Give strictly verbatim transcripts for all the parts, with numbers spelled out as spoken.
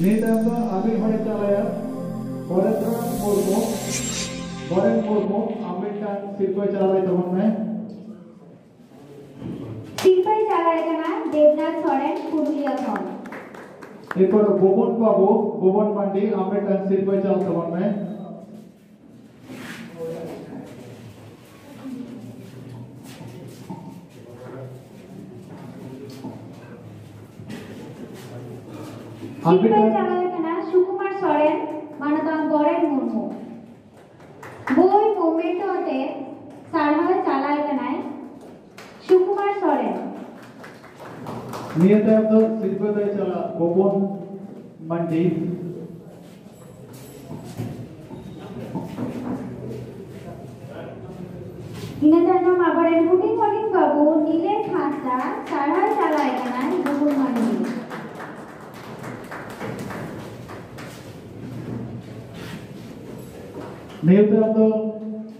ᱱᱤᱭᱟᱹ ᱛᱟᱭᱚᱢ ᱫᱚ ᱟᱨ ᱢᱤᱫ ᱦᱚᱲᱮ ᱪᱟᱞᱟᱭᱟ, ᱵᱚᱨᱮᱱᱫᱨᱚ ᱢᱩᱨᱢᱩ᱾ ᱵᱚᱨᱮᱱ ᱢᱩᱨᱢᱩ, ᱟᱢ ᱢᱤᱫᱴᱟᱝ ᱥᱤᱨᱯᱟᱹ ᱪᱟᱞᱟᱭ ᱛᱟᱵᱚᱱ ᱢᱮ᱾ ᱥᱤᱨᱯᱟᱹᱭ ᱪᱟᱞᱟᱭ ᱠᱟᱱᱟ ᱫᱮᱵᱽᱱᱟᱛᱷ ᱥᱚᱨᱮᱱ, ᱯᱩᱨᱩᱞᱤᱭᱟᱹ ᱠᱷᱚᱱ᱾ ᱮᱨᱯᱚᱨ ᱵᱚᱵᱚᱱ ᱵᱟᱹᱵᱩ, ᱵᱚᱵᱚᱱ ᱢᱟᱱᱰᱤ, ᱟᱢ ᱢᱤᱫᱴᱟᱝ ᱥᱤᱨᱯᱟᱹ ᱪᱟᱞ ᱛᱟᱵᱚᱱ ᱢᱮ᱾ ᱟᱨ ᱥᱤᱨᱯᱟᱹᱭ ᱢᱤᱫᱴᱟᱝ ᱪᱟᱞᱟᱭ ᱠᱟᱱᱟ ᱥᱩᱠᱩᱢᱟᱨ ᱥᱚᱨᱮᱱ, ᱢᱟᱱᱚᱛᱟᱱ ᱵᱚᱨᱮᱱ ᱢᱩᱨᱢᱩ᱾ ᱵᱳᱭ ᱢᱳᱢᱮᱱᱴᱳ ᱟᱛᱮ ᱥᱟᱨᱦᱟᱣ ᱪᱟᱞᱟᱭ ᱠᱟᱱᱟᱭ ᱥᱩᱠᱩᱢᱟᱨ ᱥᱚᱨᱮᱱ᱾ ᱱᱤᱭᱟᱹ ᱛᱟᱭᱚᱢ ᱫᱚ ᱥᱤᱨᱯᱟᱹ ᱫᱚᱭ ᱪᱟᱞᱟᱜ ᱯᱚᱵᱚᱱ ᱢᱟᱱᱰᱤ᱾ ᱤᱱᱟᱹ ᱛᱟᱭᱱᱚᱢ ᱟᱵᱚᱨᱮᱱ ᱦᱩᱰᱤᱧ ᱦᱩᱰᱤᱧ ᱵᱟᱹᱵᱩ ᱱᱤᱞᱮᱥ ᱦᱟᱸᱥᱫᱟ, ᱥᱟᱨᱦᱟᱣ ᱪᱟᱞᱟᱭ ᱠᱟᱱᱟᱭ ᱜᱩᱜᱩᱞ ᱢᱟᱱᱰᱤ᱾ ᱱᱤᱭᱟᱹ ᱛᱟᱭᱚᱢ ᱫᱚ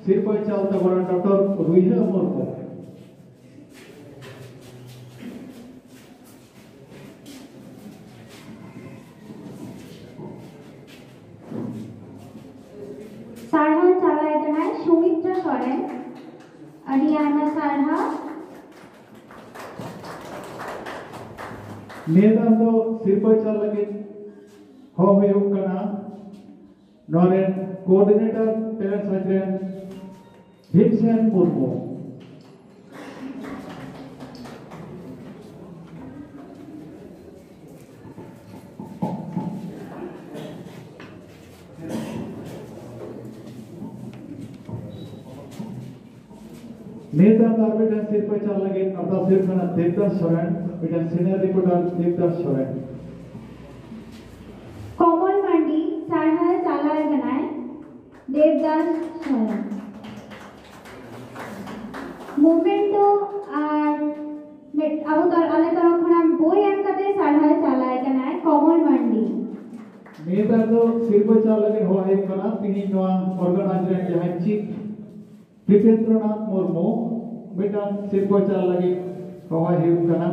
ᱥᱤᱨᱯᱟᱹᱭ ᱪᱟᱞ ᱛᱟᱵᱚᱱᱟ ᱰᱚᱠᱴᱚᱨ ᱨᱩᱭᱦᱟᱹ ᱢᱩᱨᱢᱩ᱾ ᱥᱟᱨᱦᱟᱣ ᱪᱟᱞᱟᱭ ᱠᱟᱱᱟᱭ ᱥᱩᱢᱤᱛᱨᱟ ᱥᱚᱨᱮᱱ᱾ ᱟᱹᱰᱤ ᱟᱭᱢᱟ ᱥᱟᱨᱦᱟᱣ᱾ ᱱᱤᱭᱟᱹ ᱫᱷᱟᱣ ᱫᱚ ᱥᱤᱨᱯᱟᱹ ᱪᱟᱞ ᱞᱟᱹᱜᱤᱫ ᱦᱚᱦᱚ ᱦᱩᱭᱩᱜ ᱠᱟᱱᱟ ᱱᱚᱣᱟ ᱨᱮᱱ ᱠᱳᱚᱨᱰᱤᱱᱮᱴᱚᱨ ᱴᱮᱞᱮᱱᱴ ᱥᱟᱨᱪ ᱨᱮᱱ ᱵᱷᱤᱢᱥᱮᱱ ᱢᱩᱨᱢᱩ᱾ ᱱᱤᱭᱟᱹ ᱛᱟᱭᱚᱢ ᱫᱚ ᱟᱨ ᱢᱤᱫᱴᱟᱝ ᱥᱤᱨᱯᱟᱹ ᱪᱟᱞ ᱞᱟᱹᱜᱤᱫ ᱟᱨᱫᱟᱥ ᱦᱩᱭᱩᱜ ᱠᱟᱱᱟ ᱫᱮᱵᱽᱫᱟᱥ ᱥᱚᱨᱮᱱ, ᱢᱤᱫᱴᱟᱝ ᱥᱤᱱᱤᱭᱟᱨ ᱨᱤᱯᱳᱨᱴᱟᱨ ᱫᱮᱵᱽᱫᱟᱥ ᱥᱚᱨᱮᱱ᱾ ᱠᱚᱢᱚᱞ ᱢᱟᱱᱰᱤ ᱥᱟᱨᱦᱟᱣ ᱪᱟᱞᱟᱣ ᱠᱟᱱᱟᱭ ᱫᱮᱵᱽᱫᱟᱥ ᱥᱚᱨᱮᱱ᱾ ᱢᱳᱢᱮᱱᱴᱳ ᱟᱨ ᱢᱤᱫ ᱟᱵᱚ ᱛᱚᱨ-, ᱟᱞᱮ ᱛᱚᱨᱚᱯ ᱠᱷᱚᱱᱟᱜ ᱵᱳᱭ ᱮᱢ ᱠᱟᱛᱮ ᱥᱟᱨᱦᱟᱣ ᱪᱟᱞᱟᱣ ᱠᱟᱱᱟᱭ ᱠᱚᱢᱚᱞ ᱢᱟᱱᱰᱤ᱾ ᱱᱤᱭᱟᱹ ᱛᱟᱭᱚᱢ ᱫᱚ ᱥᱤᱨᱯᱟᱹ ᱪᱟᱞ ᱞᱟᱹᱜᱤᱫ ᱦᱚᱦᱚ ᱦᱩᱭᱩᱜ ᱠᱟᱱᱟ ᱛᱤᱦᱤᱧ ᱱᱚᱣᱟ ᱚᱨᱜᱟᱱᱟᱭᱤᱡ ᱨᱮᱱ ᱡᱟᱦᱟᱸᱭ ᱪᱤᱯ ᱫᱤᱯᱮᱱᱫᱨᱚᱱᱟᱛᱷ ᱢᱩᱨᱢᱩ, ᱢᱤᱫᱴᱟᱝ ᱥᱤᱨᱯᱟᱹ ᱪᱟᱞ ᱞᱟᱹᱜᱤᱫ ᱦᱚᱦᱚᱭ ᱦᱩᱭᱩᱜ ᱠᱟᱱᱟ᱾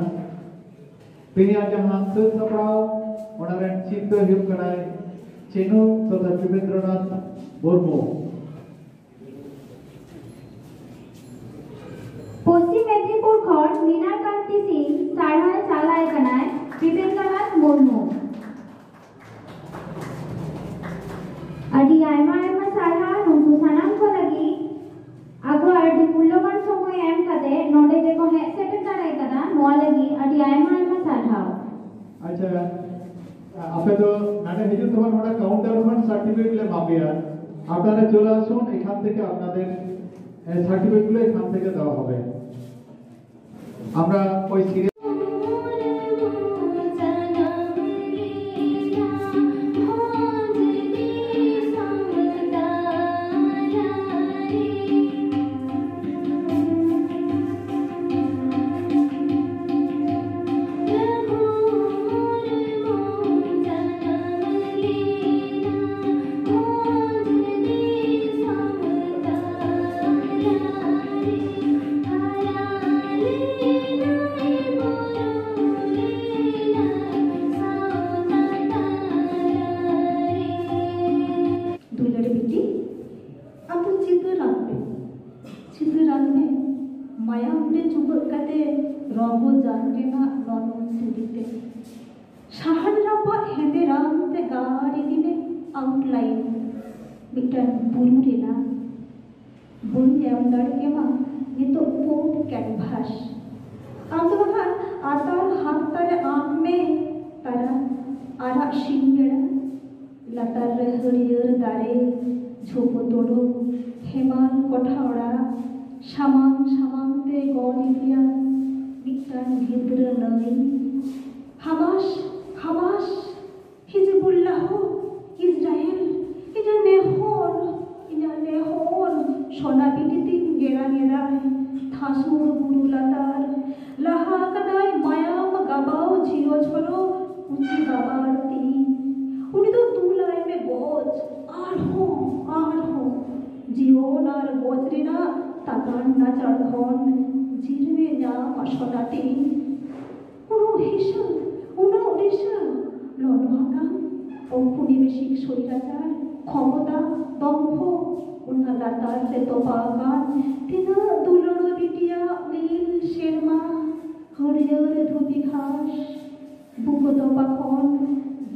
ᱛᱮᱦᱮᱧᱟᱜ ᱡᱟᱦᱟᱸ ᱥᱟᱹᱛ ᱥᱟᱯᱲᱟᱣ ᱚᱱᱟ ᱨᱮᱱ ᱪᱤᱯ ᱫᱚᱭ ᱦᱩᱭᱩᱜ ᱠᱟᱱᱟᱭ ᱪᱤᱱᱩ ᱛᱚᱛᱷᱟ ᱫᱤᱵᱮᱱᱫᱨᱚᱱᱟᱛᱷ ᱢᱩᱨᱢᱩ᱾ ᱯᱚᱥᱪᱤᱢ ᱢᱮᱫᱽᱱᱤᱯᱩᱨ ᱠᱷᱚᱱ ᱢᱤᱱᱟ ᱠᱟᱱᱛᱤ ᱥᱤᱝ ᱥᱟᱨᱦᱟᱣ ᱪᱟᱞᱟᱭ ᱠᱟᱱᱟᱭ ᱫᱤᱵᱮᱱᱫᱨᱚᱱᱟᱛᱷ ᱢᱩᱨᱢᱩ᱾ ᱟᱹᱰᱤ ᱟᱭᱢᱟ ᱟᱭᱢᱟ ᱥᱟᱨᱦᱟᱣ ᱱᱩᱠᱩ ᱥᱟᱱᱟᱢ ᱠᱚ ᱞᱟᱹᱜᱤᱫ, ᱟᱠᱚᱣᱟᱜ ᱟᱹᱰᱤ ᱢᱩᱞᱞᱚᱵᱟᱱ ᱥᱚᱢᱚᱭ ᱮᱢ ᱠᱟᱛᱮ ᱱᱚᱰᱮ ᱜᱮᱠᱚ ᱦᱮᱡ ᱥᱮᱴᱮᱨ ᱫᱟᱲᱮ ᱠᱟᱫᱟ, ᱱᱚᱣᱟ ᱞᱟᱹᱜᱤᱫ ᱟᱹᱰᱤ ᱟᱭᱢᱟ ᱟᱭᱢᱟ ᱥᱟᱨᱦᱟᱣ᱾ ᱟᱪᱪᱷᱟ, ᱟᱯᱮ ᱫᱚ ᱱᱚᱰᱮ ᱦᱤᱡᱩᱜ ᱛᱮ ᱱᱚᱰᱮ ᱠᱟᱣᱩᱱᱴᱟᱨ ᱠᱷᱚᱱ ᱥᱟᱨᱴᱤᱯᱷᱤᱠᱮᱴ ᱞᱮ ᱮᱢᱟ ᱯᱮᱭᱟ, আপনারা চলে আসুন, এখান থেকে আপনাদের সার্টিফিকেটগুলো এখান থেকে দেওয়া হবে। আমরা ওই সিরিয়াল ᱫᱩᱞᱟᱹᱲ ᱵᱤᱴᱤ, ᱟᱢ ᱫᱚ ᱪᱤᱛᱟᱹᱨ ᱟᱸᱠ ᱢᱮ, ᱪᱤᱛᱟᱹᱨ ᱟᱸᱠ ᱢᱮ, ᱢᱟᱭᱟᱢ ᱨᱮ ᱪᱩᱵᱟᱹᱜ ᱠᱟᱛᱮ ᱨᱚᱝᱜᱚ ᱡᱟᱝ ᱨᱮᱱᱟᱜ ᱞᱚᱞᱚ ᱥᱤᱸᱫᱩᱨ ᱛᱮ᱾ ᱥᱟᱦᱟᱱ ᱨᱟᱯᱟᱜ ᱦᱮᱸᱫᱮ ᱨᱟᱝ ᱛᱮ ᱜᱟᱲ ᱤᱫᱤ ᱢᱮ ᱟᱣᱩᱴᱞᱟᱭᱤᱱ ᱢᱤᱫᱴᱟᱝ ᱵᱩᱨᱩ ᱨᱮᱱᱟᱜ᱾ ᱵᱟᱹᱧ ᱮᱢ ᱫᱟᱲᱮ ᱠᱮᱢᱟ ᱱᱤᱛᱚᱜ ᱯᱩᱸᱰ ᱠᱮᱱᱵᱷᱟᱥ᱾ ᱟᱢ ᱫᱚ ᱵᱟᱠᱷᱟᱱ ᱟᱛᱟᱨ ᱦᱟᱯᱛᱟ ᱨᱮ ᱟᱸᱠ ᱢᱮ ᱛᱟᱨᱟ ᱟᱨᱟᱜ ᱥᱤᱧ ᱵᱮᱲᱟ᱾ ᱞᱟᱛᱟᱨ ᱨᱮ ᱦᱟᱹᱨᱭᱟᱹᱲ ᱫᱟᱨᱮ ᱡᱷᱚᱯᱚ ᱛᱚᱰᱚ ᱦᱮᱢᱟᱞ ᱠᱚᱴᱷᱟ ᱚᱲᱟᱜ ᱥᱟᱢᱟᱝ ᱥᱟᱢᱟᱝ ᱛᱮ ᱜᱚᱲ ᱤᱫᱤᱭᱟ ᱢᱤᱫᱴᱟᱝ ᱜᱤᱫᱽᱨᱟᱹ ᱱᱟᱹᱭ᱾ ᱦᱟᱵᱟᱥ, ᱦᱟᱵᱟᱥ, ᱦᱤᱡᱵᱩᱞᱞᱟᱦ, ᱤᱥᱨᱟᱭᱮᱞ, ᱤᱧᱟᱹᱜ ᱱᱮᱦᱚᱨ, ᱤᱧᱟᱹᱜ ᱱᱮᱦᱚᱨ, ᱥᱚᱱᱟ ᱵᱤᱴᱤ ᱛᱤᱧ ᱜᱮᱲᱟ ᱜᱮᱲᱟᱭ, ᱛᱷᱟᱥᱩᱲ ᱵᱩᱨᱩ ᱞᱟᱛᱟᱨ, ᱞᱟᱦᱟ ᱠᱟᱱᱟᱭ ᱢᱟᱭᱟᱢ ᱜᱟᱵᱟᱣ ᱡᱷᱤᱨᱚ ᱡᱷᱚᱨᱚ, ᱠᱩᱪᱤ ᱵᱟᱵᱟᱲ ᱛᱤ᱾ ᱩᱱᱤ ᱫᱚ ᱫᱩᱞᱟᱭ ᱢᱮ ᱜᱚᱡ, ᱟᱨᱦᱚᱸ, ᱟᱨᱦᱚᱸ᱾ ᱡᱤᱭᱚᱱ ᱟᱨ ᱜᱚᱡ ᱨᱮᱱᱟᱜ ᱛᱟᱛᱟᱱ ᱱᱟᱪᱟᱲ ᱫᱷᱚᱱ, ᱡᱤᱨᱟᱹᱣᱮ ᱧᱟᱢᱟ ᱥᱚᱱᱟ ᱛᱤᱧ᱾ ᱩᱱᱟᱹᱜ ᱦᱤᱥᱟᱹ, ᱩᱱᱟᱹᱜ ᱫᱤᱥᱟᱹ, ᱱᱚᱣᱟ ᱫᱚ ᱳᱯᱚᱱᱤᱵᱮᱥᱤᱠ ᱥᱚᱭᱞᱟᱪᱟᱨ, ᱠᱷᱚᱢᱚᱛᱟ, ᱫᱚᱢᱵᱷᱚ, ᱚᱱᱟ ᱞᱟᱛᱟᱨ ᱨᱮ ᱛᱚᱯᱟ ᱟᱠᱟᱱ ᱛᱤᱱᱟᱹᱜ ᱫᱩᱞᱟᱹᱲ ᱵᱤᱴᱤᱭᱟᱜ ᱢᱤᱞ ᱥᱮᱨᱢᱟ, ᱦᱟᱹᱨᱭᱟᱹᱲ ᱫᱷᱩᱵᱤ ᱜᱷᱟᱥ, ᱵᱩᱠᱟᱹ ᱛᱚᱯᱟ ᱠᱷᱚᱱ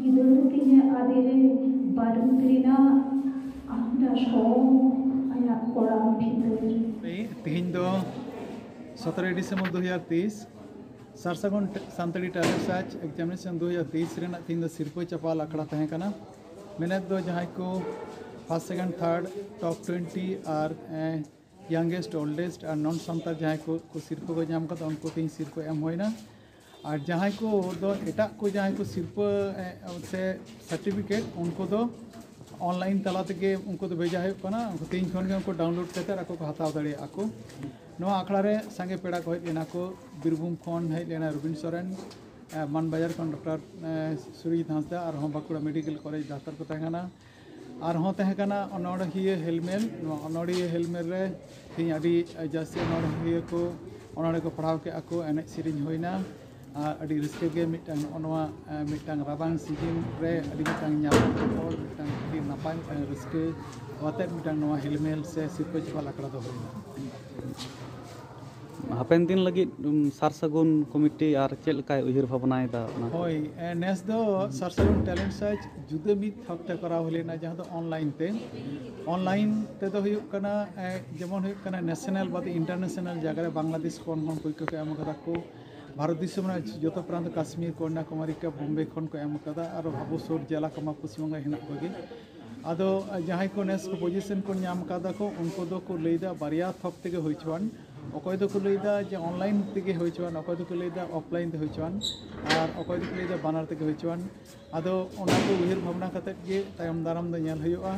ᱜᱤᱫᱟᱹᱨ ᱛᱤᱧᱟᱹ ᱟᱫᱮᱨᱮ ᱵᱟᱹᱨᱩᱫ ᱨᱮᱱᱟᱜ ᱟᱢᱰᱟ ᱥᱚ ᱟᱭᱟᱜ ᱠᱚᱲᱟᱢ ᱵᱷᱤᱛᱟᱹᱨ᱾ ᱛᱮᱦᱮᱧ ᱫᱚ ᱥᱚᱛᱨᱚᱭ ᱰᱤᱥᱮᱢᱵᱚᱨ ᱫᱩ ᱦᱟᱡᱟᱨ ᱛᱮᱭᱤᱥ, ᱥᱟᱨᱥᱟᱹᱜᱩᱱ ᱥᱟᱱᱛᱟᱲᱤ ᱴᱮᱞᱮᱱᱴ ᱥᱟᱨᱪ ᱮᱠᱡᱟᱢᱤᱱᱮᱥᱚᱱ ᱫᱩ ᱦᱟᱡᱟᱨ ᱛᱮᱭᱤᱥ ᱨᱮᱱᱟᱜ ᱛᱮᱦᱮᱧ ᱫᱚ ᱥᱤᱨᱯᱟᱹ ᱪᱟᱯᱟᱞ ᱟᱠᱷᱲᱟ ᱛᱟᱦᱮᱸ ᱠᱟᱱᱟ᱾ ᱢᱮᱱᱮᱫ ᱫᱚ ᱡᱟᱦᱟᱸᱭ ᱠᱚ ᱯᱷᱟᱥᱴ, ᱥᱮᱠᱮᱱᱰ, ᱛᱷᱟᱨᱰ, ᱴᱚᱯ ᱴᱩᱭᱮᱱᱴᱤ ᱟᱨ ᱭᱟᱝᱜᱮᱥᱴ, ᱳᱞᱰᱮᱥᱴ ᱟᱨ ᱱᱚᱱ ᱥᱟᱱᱛᱟᱲ ᱡᱟᱦᱟᱸᱭ ᱠᱚ, ᱠᱚ ᱥᱤᱨᱯᱟᱹ ᱠᱚ ᱧᱟᱢ ᱠᱟᱫᱟ, ᱩᱱᱠᱩ ᱛᱮᱦᱮᱧ ᱥᱤᱨᱯᱟᱹ ᱮᱢ ᱦᱩᱭᱱᱟ᱾ ᱟᱨ ᱡᱟᱦᱟᱸᱭ ᱠᱚ ᱫᱚ ᱮᱴᱟᱜ ᱠᱚ ᱡᱟᱦᱟᱸᱭ ᱠᱚ ᱥᱤᱨᱯᱟᱹ, ᱮ, ᱥᱮ ᱥᱟᱨᱴᱤᱯᱷᱤᱠᱮᱴ, ᱩᱱᱠᱩ ᱫᱚ ᱚᱱᱞᱟᱭᱤᱱ ᱛᱟᱞᱟ ᱛᱮᱜᱮ ᱩᱱᱠᱩ ᱫᱚ ᱵᱷᱮᱡᱟ ᱦᱩᱭᱩᱜ ᱠᱟᱱᱟ᱾ ᱩᱱᱠᱩ ᱛᱮᱦᱮᱧ ᱠᱷᱚᱱ ᱜᱮ ᱩᱱᱠᱩ ᱰᱟᱣᱩᱱᱞᱳᱰ ᱠᱟᱛᱮ ᱟᱠᱚ ᱠᱚ ᱦᱟᱛᱟᱣ ᱫᱟᱲᱮᱭᱟᱜᱼᱟ ᱠᱚ᱾ ᱱᱚᱣᱟ ᱟᱠᱷᱲᱟ ᱨᱮ ᱥᱟᱸᱜᱮ ᱯᱮᱲᱟ ᱠᱚ ᱦᱮᱡ ᱞᱮᱱᱟ ᱠᱚ᱾ ᱵᱤᱨᱵᱷᱩᱢ ᱠᱷᱚᱱ ᱦᱮᱡ ᱞᱮᱱᱟ ᱨᱚᱵᱤᱱ ᱥᱚᱨᱮᱱ, ᱮ, ᱢᱟᱱᱵᱟᱡᱟᱨ ᱠᱷᱚᱱ ᱰᱚᱠᱴᱚᱨ, ᱮ, ᱥᱩᱨᱡᱤᱛ ᱦᱟᱸᱥᱫᱟ, ᱟᱨᱦᱚᱸ ᱵᱟᱸᱠᱩᱲᱟ ᱢᱮᱰᱤᱠᱮᱞ ᱠᱚᱞᱮᱡᱽ ᱰᱟᱠᱛᱟᱨ ᱠᱚ ᱛᱟᱦᱮᱸ ᱠᱟᱱᱟ᱾ ᱟᱨᱦᱚᱸ ᱛᱟᱦᱮᱸ ᱠᱟᱱᱟ ᱚᱱᱚᱬᱦᱤᱭᱟᱹ ᱦᱮᱞᱢᱮᱞ᱾ ᱱᱚᱣᱟ ᱚᱱᱚᱬᱦᱤᱭᱟᱹ ᱦᱮᱞᱢᱮᱞ ᱨᱮ ᱛᱮᱦᱮᱧ ᱟᱹᱰᱤ ᱡᱟᱹᱥᱛᱤ ᱚᱱᱚᱬᱦᱤᱭᱟᱹ ᱠᱚ ᱚᱱᱚᱬᱦᱮ ᱠᱚ ᱯᱟᱲᱦᱟᱣ ᱠᱮᱫᱼᱟ ᱠᱚ, ᱮᱱᱮᱡ ᱥᱮᱨᱮᱧ ᱦᱩᱭᱱᱟ᱾ ᱟᱨ ᱟᱹᱰᱤ ᱨᱟᱹᱥᱠᱟᱹ ᱜᱮ ᱢᱤᱫᱴᱟᱝ ᱱᱚᱜᱼᱚ ᱱᱚᱣᱟ, ᱮ, ᱢᱤᱫᱴᱟᱝ ᱨᱟᱵᱟᱝ ᱥᱤᱡᱤᱱ ᱨᱮ ᱟᱹᱰᱤ ᱢᱤᱫᱴᱟᱝ ᱧᱟᱯᱟᱢ ᱨᱚᱯᱚᱲ, ᱢᱤᱫᱴᱟᱝ ᱟᱹᱰᱤ ᱱᱟᱯᱟᱭ ᱢᱤᱫᱴᱟᱝ ᱨᱟᱹᱥᱠᱟᱹ ᱟᱛᱮᱫ ᱢᱤᱫᱴᱟᱝ ᱱᱚᱣᱟ ᱦᱮᱞᱢᱮᱞ ᱥᱮ ᱥᱤᱨᱯᱟᱹ ᱪᱟᱯᱟᱞ ᱟᱠᱷᱲᱟ ᱫᱚ ᱦᱩᱭᱱᱟ᱾ ᱦᱟᱯᱮᱱ ᱫᱤᱱ ᱞᱟᱹᱜᱤᱫ, ᱩᱢ, ᱥᱟᱨ ᱥᱟᱹᱜᱩᱱ ᱠᱚᱢᱤᱴᱤ ᱟᱨ ᱪᱮᱫ ᱞᱮᱠᱟᱭ ᱩᱭᱦᱟᱹᱨ ᱵᱷᱟᱵᱽᱱᱟᱭᱮᱫᱟ ᱚᱱᱟ? ᱦᱳᱭ, ᱮ, ᱱᱮᱥ ᱫᱚ ᱥᱟᱨ ᱥᱟᱹᱜᱩᱱ ᱴᱮᱞᱮᱱᱴ ᱥᱟᱨᱪ ᱡᱩᱫᱟᱹ ᱢᱤᱫ ᱛᱷᱚᱠ ᱛᱮ ᱠᱚᱨᱟᱣ ᱦᱩᱭ ᱞᱮᱱᱟ, ᱡᱟᱦᱟᱸ ᱫᱚ ᱚᱱᱞᱟᱭᱤᱱ ᱛᱮ᱾ ᱚᱱᱞᱟᱭᱤᱱ ᱛᱮᱫᱚ ᱦᱩᱭᱩᱜ ᱠᱟᱱᱟ, ᱮ, ᱡᱮᱢᱚᱱ ᱦᱩᱭᱩᱜ ᱠᱟᱱᱟ ᱱᱮᱥᱱᱟᱞ ᱵᱟᱫᱮ ᱤᱱᱴᱟᱨᱱᱮᱥᱱᱟᱞ ᱡᱟᱭᱜᱟ ᱨᱮ ᱵᱟᱝᱞᱟᱫᱮᱥ ᱠᱷᱚᱱ ᱦᱚᱸ ᱦᱩᱭ ᱠᱚ ᱮᱢ ᱠᱟᱫᱟ ᱠᱚ᱾ ᱵᱷᱟᱨᱚᱛ ᱫᱤᱥᱚᱢ ᱨᱮᱱᱟᱜ ᱡᱚᱛᱚ ᱯᱨᱟᱱᱛ, ᱠᱟᱥᱢᱤᱨ, ᱠᱚᱱᱱᱟᱠᱩᱢᱟᱨᱤ, ᱵᱳᱢᱵᱮ ᱠᱷᱚᱱ ᱠᱚ ᱮᱢ ᱠᱟᱫᱟ, ᱟᱨ ᱟᱵᱚ ᱥᱩᱨ ᱡᱮᱞᱟ ᱠᱚᱢᱟ ᱯᱚᱥᱪᱤᱢ ᱵᱚᱝᱜᱚ ᱨᱮ ᱦᱮᱱᱟᱜ ᱠᱚᱜᱮ᱾ ᱟᱫᱚ ᱡᱟᱦᱟᱸᱭ ᱠᱚ ᱱᱮᱥ ᱠᱚ ᱯᱚᱡᱤᱥᱚᱱ ᱠᱚ ᱧᱟᱢ ᱠᱟᱫᱟ ᱠᱚ, ᱩᱱᱠᱩ ᱫᱚᱠᱚ ᱞᱟᱹᱭᱫᱟ ᱵᱟᱨᱭᱟ ᱛᱷᱚᱠ ᱛᱮᱜᱮ ᱦᱩᱭ ᱦᱚᱪᱚᱣᱟᱱ᱾ ᱚᱠᱚᱭ ᱫᱚᱠᱚ ᱞᱟᱹᱭᱫᱟ ᱡᱮ ᱚᱱᱞᱟᱭᱤᱱ ᱛᱮᱜᱮ ᱦᱩᱭ ᱦᱚᱪᱚᱣᱟᱱ, ᱚᱠᱚᱭ ᱫᱚᱠᱚ ᱞᱟᱹᱭᱫᱟ ᱚᱯᱷᱞᱟᱭᱤᱱ ᱛᱮ ᱦᱩᱭ ᱦᱚᱪᱚᱣᱟᱱ, ᱟᱨ ᱚᱠᱚᱭ ᱫᱚᱠᱚ ᱞᱟᱹᱭᱫᱟ ᱵᱟᱱᱟᱨ ᱛᱮᱜᱮ ᱦᱩᱭ ᱦᱚᱪᱚᱣᱟᱱ᱾ ᱟᱫᱚ ᱚᱱᱟ ᱠᱚ ᱩᱭᱦᱟᱹᱨ ᱵᱷᱟᱵᱽᱱᱟ ᱠᱟᱛᱮᱫ ᱜᱮ ᱛᱟᱭᱚᱢ ᱫᱟᱨᱟᱢ ᱫᱚ ᱧᱮᱞ ᱦᱩᱭᱩᱜᱼᱟ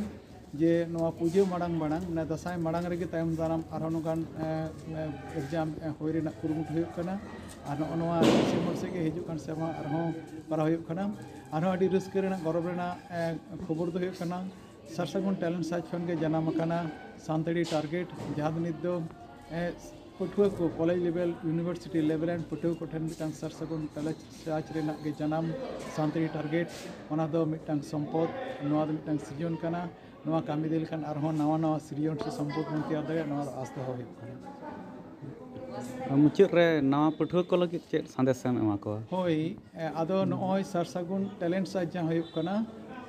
ᱡᱮ ᱱᱚᱣᱟ ᱯᱩᱡᱟᱹ ᱢᱟᱲᱟᱝ ᱢᱟᱲᱟᱝ, ᱢᱟᱱᱮ ᱫᱟᱸᱥᱟᱭ ᱢᱟᱲᱟᱝ ᱨᱮᱜᱮ ᱛᱟᱭᱚᱢ ᱫᱟᱨᱟᱢ ᱟᱨᱦᱚᱸ ᱱᱚᱝᱠᱟᱱ, ᱮ, ᱮ, ᱮᱠᱡᱟᱢ, ᱮ, ᱦᱩᱭ ᱨᱮᱱᱟᱜ ᱠᱩᱨᱩᱢᱩᱴᱩ ᱦᱩᱭᱩᱜ ᱠᱟᱱᱟ᱾ ᱟᱨ ᱱᱚᱜᱼᱚ ᱱᱚᱣᱟ ᱰᱤᱥᱮᱢᱵᱚᱨ ᱥᱮᱫ ᱜᱮ ᱦᱤᱡᱩᱜ ᱠᱟᱱ ᱥᱮᱨᱢᱟ ᱟᱨᱦᱚᱸ ᱠᱚᱨᱟᱣ ᱦᱩᱭᱩᱜ ᱠᱟᱱᱟ᱾ ᱟᱨᱦᱚᱸ ᱟᱹᱰᱤ ᱨᱟᱹᱥᱠᱟᱹ ᱨᱮᱱᱟᱜ, ᱜᱚᱨᱚᱵᱽ ᱨᱮᱱᱟᱜ, ᱮ, ᱠᱷᱚᱵᱚᱨ ᱫᱚ ᱦᱩᱭᱩᱜ ᱠᱟᱱᱟ, ᱥᱟᱨ ᱥᱟᱹᱜᱩᱱ ᱴᱮᱞᱮᱱᱴ ᱥᱟᱨᱪ ᱠᱷᱚᱱ ᱜᱮ ᱡᱟᱱᱟᱢ ᱟᱠᱟᱱᱟ ᱥᱟᱱᱛᱟᱲᱤ ᱴᱟᱨᱜᱮᱴ, ᱡᱟᱦᱟᱸ ᱫᱚ ᱱᱤᱛ ᱫᱚ, ᱮ, ᱯᱟᱹᱴᱷᱩᱣᱟᱹ ᱠᱚ ᱠᱚᱞᱮᱡᱽ ᱞᱮᱵᱮᱞ, ᱤᱭᱩᱱᱤᱵᱷᱟᱨᱥᱤᱴᱤ ᱞᱮᱵᱮᱞ ᱨᱮᱱ ᱯᱟᱹᱴᱷᱩᱣᱟᱹ ᱠᱚᱴᱷᱮᱱ ᱢᱤᱫᱴᱟᱝ ᱥᱟᱨ ᱥᱟᱹᱜᱩᱱ ᱛᱟᱞᱟ ᱪᱟᱨᱪ ᱨᱮᱱᱟᱜ ᱜᱮ ᱡᱟᱱᱟᱢ ᱥᱟᱱᱛᱟᱲᱤ ᱴᱟᱨᱜᱮᱴ, ᱚᱱᱟ ᱫᱚ ᱢᱤᱫᱴᱟᱝ ᱥᱚᱢᱯᱚᱫ, ᱱᱚᱣᱟ ᱫᱚ ᱢᱤᱫᱴᱟᱝ ᱥᱤᱨᱡᱚᱱ ᱠᱟᱱᱟ᱾ ᱱᱚᱣᱟ ᱠᱟᱹᱢᱤ ᱤᱫᱤ ᱞᱮᱠᱷᱟᱱ ᱟᱨᱦᱚᱸ ᱱᱟᱣᱟ ᱱᱟᱣᱟ ᱥᱤᱨᱡᱚᱱ ᱥᱮ ᱥᱚᱢᱯᱚᱫ ᱵᱚᱱ ᱛᱮᱭᱟᱨ ᱫᱟᱲᱮᱭᱟᱜᱼᱟ, ᱱᱚᱣᱟ ᱫᱚ ᱟᱥ ᱫᱚᱦᱚ ᱦᱩᱭᱩᱜ ᱠᱟᱱᱟ᱾ ᱢᱩᱪᱟᱹᱫ ᱨᱮ ᱱᱟᱣᱟ ᱯᱟᱹᱴᱷᱩᱣᱟᱹ ᱠᱚ ᱞᱟᱹᱜᱤᱫ ᱪᱮᱫ ᱥᱟᱸᱫᱮᱥ ᱮᱢ ᱮᱢᱟ ᱠᱚᱣᱟ? ᱦᱳᱭ, ᱟᱫᱚ ᱱᱚᱜᱼᱚᱭ ᱥᱟᱨ ᱥᱟᱹᱜᱩᱱ ᱴᱮᱞᱮᱱᱴ ᱥᱟᱨᱪ ᱡᱟᱦᱟᱸ ᱦᱩᱭᱩᱜ ᱠᱟᱱᱟ,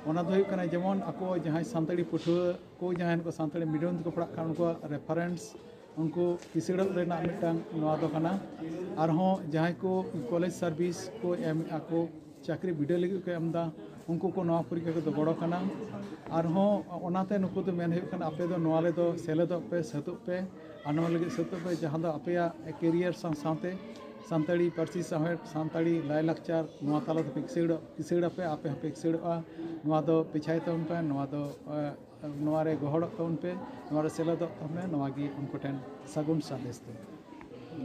ᱚᱱᱟ ᱫᱚ ᱦᱩᱭᱩᱜ ᱠᱟᱱᱟ ᱡᱮᱢᱚᱱ ᱟᱠᱚ ᱡᱟᱦᱟᱸᱭ ᱥᱟᱱᱛᱟᱲᱤ ᱯᱟᱹᱴᱷᱩᱣᱟᱹ ᱠᱚ ᱡᱟᱦᱟᱸᱭ ᱠᱚ ᱥᱟᱱᱛᱟᱲᱤ ᱢᱤᱰᱤᱭᱟᱢ ᱛᱮᱠᱚ ᱯᱟᱲᱦᱟᱜ ᱠᱟᱱ, ᱩᱱᱠᱩᱣᱟᱜ ᱨᱮᱯᱷᱟᱨᱮᱱᱥ, ᱩᱱᱠᱩ ᱠᱤᱥᱟᱹᱲᱚᱜ ᱨᱮᱱᱟᱜ ᱢᱤᱫᱴᱟᱝ ᱱᱚᱣᱟ ᱫᱚ ᱠᱟᱱᱟ᱾ ᱟᱨᱦᱚᱸ ᱡᱟᱦᱟᱸᱭ ᱠᱚ ᱠᱚᱞᱮᱡᱽ ᱥᱟᱨᱵᱷᱤᱥ ᱠᱚ ᱮᱢ ᱟᱠᱚ, ᱪᱟᱹᱠᱨᱤ ᱵᱤᱰᱟᱹᱣ ᱞᱟᱹᱜᱤᱫ ᱠᱚ ᱮᱢ ᱮᱫᱟ, ᱩᱱᱠᱩ ᱠᱚ ᱱᱚᱣᱟ ᱯᱚᱨᱤᱠᱠᱷᱟ ᱠᱚᱫᱚ ᱜᱚᱲᱚ ᱠᱟᱱᱟ᱾ ᱟᱨᱦᱚᱸ ᱚᱱᱟᱛᱮ ᱱᱩᱠᱩ ᱫᱚ ᱢᱮᱱ ᱦᱩᱭᱩᱜ ᱠᱟᱱᱟ, ᱟᱯᱮ ᱫᱚ ᱱᱚᱣᱟ ᱨᱮᱫᱚ ᱥᱮᱞᱮᱫᱚᱜ ᱯᱮ, ᱥᱟᱹᱛᱚᱜ ᱯᱮ, ᱟᱨ ᱱᱚᱣᱟ ᱞᱟᱹᱜᱤᱫ ᱥᱟᱹᱛᱚᱜ ᱯᱮ ᱡᱟᱦᱟᱸ ᱫᱚ ᱟᱯᱮᱭᱟᱜ ᱠᱮᱨᱤᱭᱟᱨ ᱥᱟᱶ ᱥᱟᱶᱛᱮ ᱥᱟᱱᱛᱟᱲᱤ ᱯᱟᱹᱨᱥᱤ ᱥᱟᱶᱦᱮᱫ, ᱥᱟᱱᱛᱟᱲᱤ ᱞᱟᱭᱼᱞᱟᱠᱪᱟᱨ, ᱱᱚᱣᱟ ᱛᱟᱞᱟ ᱛᱮᱯᱮ ᱠᱤᱥᱟᱹᱲᱚᱜ, ᱠᱤᱥᱟᱹᱲ ᱟᱯᱮ, ᱟᱯᱮ ᱦᱚᱸᱯᱮ ᱠᱤᱥᱟᱹᱲᱚᱜᱼᱟ᱾ ᱱᱚᱣᱟ ᱫᱚ ᱯᱮᱪᱷᱟᱭ ᱛᱟᱵᱚᱱ ᱯᱮ, ᱱᱚᱣᱟ ᱫᱚ ᱱᱚᱣᱟ ᱨᱮ ᱜᱚᱦᱚᱲᱚᱜ ᱛᱟᱵᱚᱱ ᱯᱮ, ᱱᱚᱣᱟ ᱨᱮ ᱥᱮᱞᱮᱫᱚᱜ ᱛᱟᱵᱚᱱ ᱯᱮ, ᱱᱚᱣᱟ ᱜᱮ ᱩᱱᱠᱩ ᱴᱷᱮᱱ ᱥᱟᱹᱜᱩᱱ ᱥᱟᱸᱫᱮᱥ ᱫᱚ᱾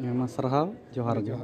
ᱟᱭᱢᱟ ᱥᱟᱨᱦᱟᱣ, ᱡᱚᱦᱟᱨ ᱜᱮ᱾